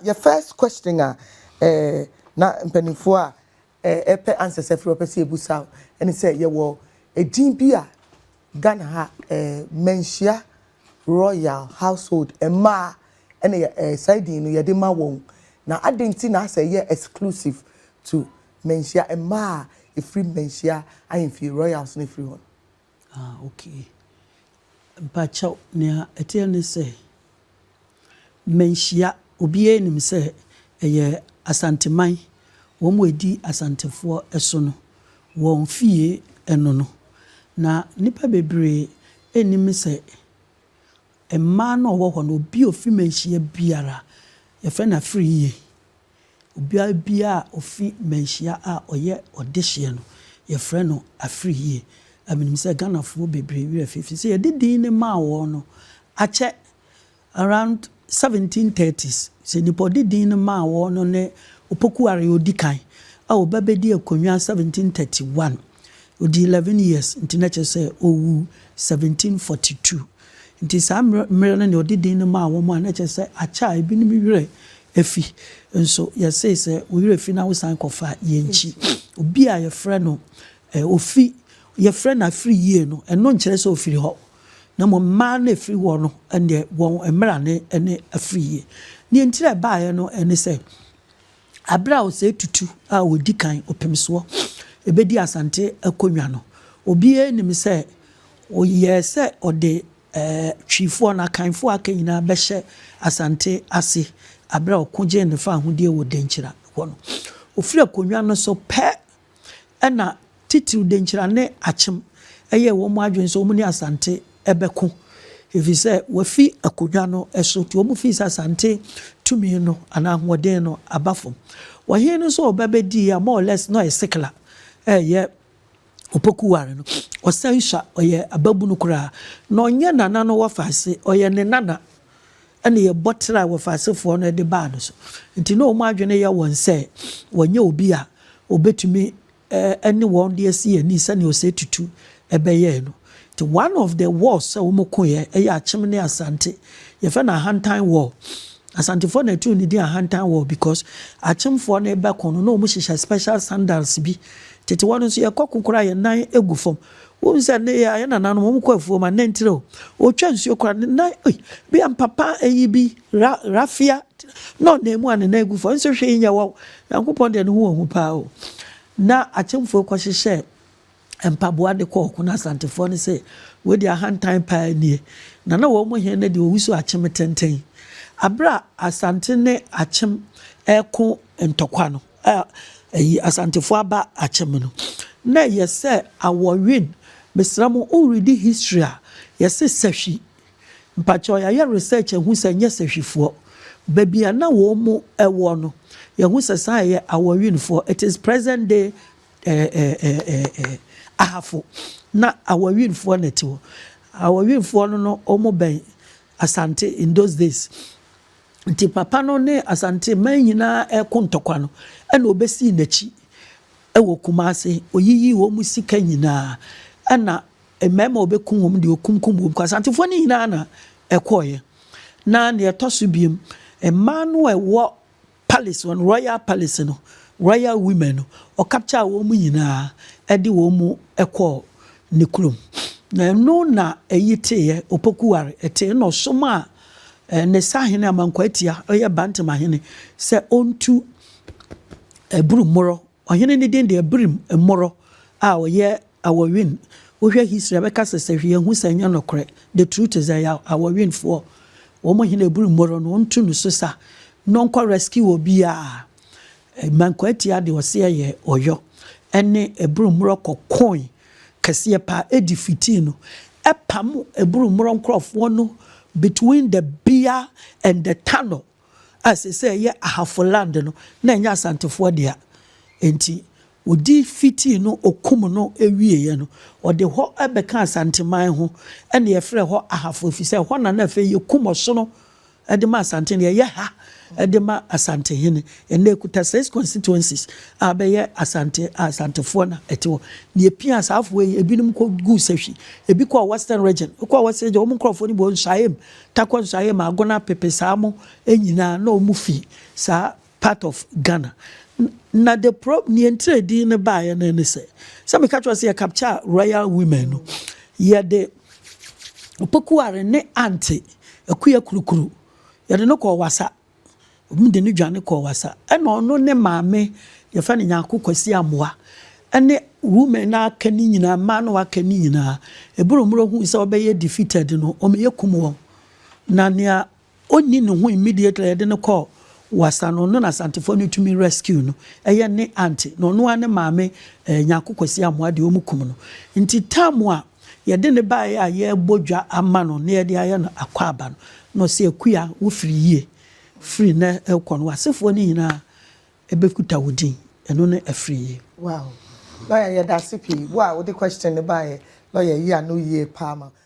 Na yɛ first question a na mpanimfoɔ a ɛpɛ answers afiri ɔpɛ sɛ ebusa ɛne sɛ, yɛwɔ edin bi a Ghana ha, Manhyia royal household mmaa ɛna yɛ saa din no yɛde ma wɔn, na adi nti na asɛ yɛ exclusive to Manhyia mmaa a efiri Manhyia ahemfie royals no efiri hɔ? Ah, okay. Mpakyɛw, nea ɛteɛ ne sɛ Manhyia, obiara nim sɛ ɛyɛ Asanteman, wɔn mu edi Asantefoɔ so no wɔn fie ɛno no, na nnipa bebree anim sɛ mmaa no a wɔwɔ hɔ no, obi a ofi Manhyia biara yɛfrɛ no Afiri Yie. Obiara biara a ofi Manhyia a ɔyɛ ɔdehyeɛ no, yɛfrɛ no Afiri Yie. Aminim sɛ Ghanafoɔ bebree werɛ fi sɛ yɛde din no maa wɔn no akyɛ, around 1730s. Sɛ nipa ɔde din no maa wɔn no ne Opokuware a odi kan a ɔba bɛdi akonnwa 1731. Odi 11 years, nti na kyerɛ sɛ owu 1742. Nti saa mmerɛ no na ɔde din no maa wɔn a na kyerɛ sɛ akyɛ a ebinom werɛ afi nso. Yɛsee sɛ wo werɛ fi na wosan kɔfa yɛn obi a yɛfrɛ no ofi yɛfrɛ no Afiri Yie no, ɛno nkyerɛ sɛ ofiri hɔ, na mmom mmaa no efiri hɔ no, ɛneɛ wɔn mmerɛ ne ɛne Afiri Yie. Nea ntiri a ɛbaeɛ no ɛne sɛ abere a Osei Tutu a ɔdi kan ɔpemsoɔ ebedi Asante akonnwa no, obiara nim sɛ ɔyɛɛ sɛ ɔde Twifoɔ no, Akanfoɔ aka nyinaa bɛhyɛ Asante ase. Abere a ɔko gyee ne fa ahodie wɔ Denkyira hɔ no, ofiri akonnwa no so pɛ, ɛna titiriw Denkyira ne Akyem ɛyɛ wɔn adwene sɛ wɔn ne Asante ɛbɛko, ɛfiri sɛ wafi akonnwa no so, nti wɔn fi sɛ Asante tumi no anaa ahoɔden no aba fam. Wɔhene no nso a ɔba bɛdi a, more or less na ɔyɛ secular, ɛyɛ Opokuware no, ɔsan sua, ɔyɛ ababunu koraa na ɔnyɛ nana no wɔfa ase, ɔyɛ ne nana ɛna yɛbɔ tera a wɔfa asefoɔ no de baa no so. Nti na wɔn adwene yɛ wɔn sɛ wɔnyɛ obi a obetumi ɛne wɔn de asi ani sɛnea Osei Tutu ɛbɛyɛɛ no. Nti one of the wars sɛ wɔn ko yɛ ɛyɛ Akyem ne Asante, yɛfɛ no Ahantan War. Asantefoɔ na ɛtu ne din Ahantan War because Akyemfoɔ no bɛko no na wɔn hyehyɛ special sandals bi. Tete hɔ no nso, yɛkɔ ko koraa, yɛn nan egu fam. Wɔn sɛ ne yɛ ayɛ nananom wɔn kɔ afuom a, nantire o, otwa nsuo koraa ne nan oyi bi a mpapa eyi bi ra rafia na ɔnan mu a ne nan egu fam nso. Hwee nyɛ wɔ Nyankopɔn deɛ ne ho wɔ ho paa o. Na Akyemfoɔ kɔhyehyɛ mpaboa de kɔ ɔko no, Asantefoɔ no sɛ wɔde ahantan paa nie, na na wɔn hɛn no deɛ owusu Akyem tenten. Abere a Asante ne Akyem ɛko ntɔkwa no a, ɛyi Asantefoɔ aba Akyem no, na ɛyɛ sɛ awɔwin. Mesrɛ mo, woredi history a yɛse Sɛhwi, mpakyɛw, yɛayɛ research ahu sɛ nyɛ Sɛhwifoɔ. Baabi a na wɔn mu ɛwɔ no, yɛhu sɛ saa yɛ Awɔwinfoɔ. It is present day Ahafo na Awɔwinfoɔ na ɛte hɔ. Awɔwinfoɔ no, wɔn bɛn Asante in those days. Nti papa no ne Asante man nyinaa ɛko ntɔkwa no, ɛna obɛsii n'akyi ɛwɔ Kumase, oyiyi wɔn mu sika nyinaa, ɛna mmarima a wɔbɛkum wɔn deɛ, okumkum wɔn kɔ. Asantefoɔ no nyinaa na ɛkɔɔyɛ. Na nea ɛtɔ so biem, mmaa no a ɛwɔ palace wɔn, royal palace no, royal women no, ɔcapture wɔn mu nyinaa ɛde wɔn mu ɛkɔɔ ne kurom. Na ɛno na ɛyi teeɛ, Opokuware ɛtee na ɔsom a ne sahene Amankwatia, ɔyɛ Bantam ahene, sɛ ɔntu Ɛburu Mmorɔ. Ɔhene ne din de Ɛburu Mmorɔ a ɔyɛ Awɔwin. Wohwɛ history a, bɛka sɛ hwɛ, yɛhu sɛ ɛnyɛ nokorɛ. The truth is ɛyɛ Awɔwinfoɔ wɔn hene Ɛburu Mmorɔ no, ɔntu no so sa na ɔnkɔ rescue obiara. Amankwatia de ɔse ɛyɛ ɔyɔ ɛne Ɛburu Mmorɔ kɔkɔn kɛseɛ paa, ɛdi fitii no, ɛpam Ɛburu Mmorɔ nkurɔfoɔ no between the Bia and the Tano a sɛ ɛyɛ Ahafo land no, na ɛnyɛ Asantefoɔ dea. Nti odi fitii no, okum no ewieɛ no, ɔde hɔ ɛbɛka Asanteman ho, ɛna yɛfrɛ hɔ Ahafo, ɛfiri sɛ hɔ na afei yɛkum ɔsono ɛde ma Asante no. Yɛyɛ ha. de ma Asantehene. Ɛnnɛ ɛkuta six constituencies a bɛyɛ Asante a Asantefoɔ na ɛte hɔ. Na yɛpia saa afoɔ yi, ebinom kɔ guu Sahwi, ebi kɔɔ Western Region. Wokɔɔ Western Region, wɔn nkurɔfoɔ no bi wɔ Nsuaem, Tarkwa Nsuaem, Agona, Pepe saa mo nyinaa na wɔn fi saa part of Ghana. Na the pro nea ntira din no baeɛ no ne sɛ, sɛ meka kyerɛ sɛ yɛ capture royal women no, yɛde Opokuware ne Ante Akuya Kurukuru yɛde no kɔɔ Wasa. Wɔn de no dwane kɔɔ Wasa. Ɛna ɔno ne maame yɛfrɛ no Nyarko Kwasi Amoah ɛne women no aka ne nyinaa, mmaa no aka ne nyinaa. Eburommuro hu sɛ ɔbɛyɛ defeated no, wɔn yɛ kum wɔn. Na nea ɔnni ne ho immediately yɛde no kɔɔ Wasa no, ɔno na Asantefoɔ no tumi rescue no. Ɛyɛ ne aunty na ɔno ara ne maame Nyarko Kwasi Amoah deɛ wɔn kum no. Nti time a yɛde ne baeɛ a yɛrebɔ dwa ama no na yɛde ayɛ no akwaaba no, na ɔsɛ Akua wofiri yie firi na ɛkɔ no, w'asefoɔ no nyinaa ɛbɛkuta wo din. Ɛno ne afiri yie. Wow. Lawyer, yɛda ase pii. Wo a wode question ne baeɛ, lawyer yi ano yie paa ma.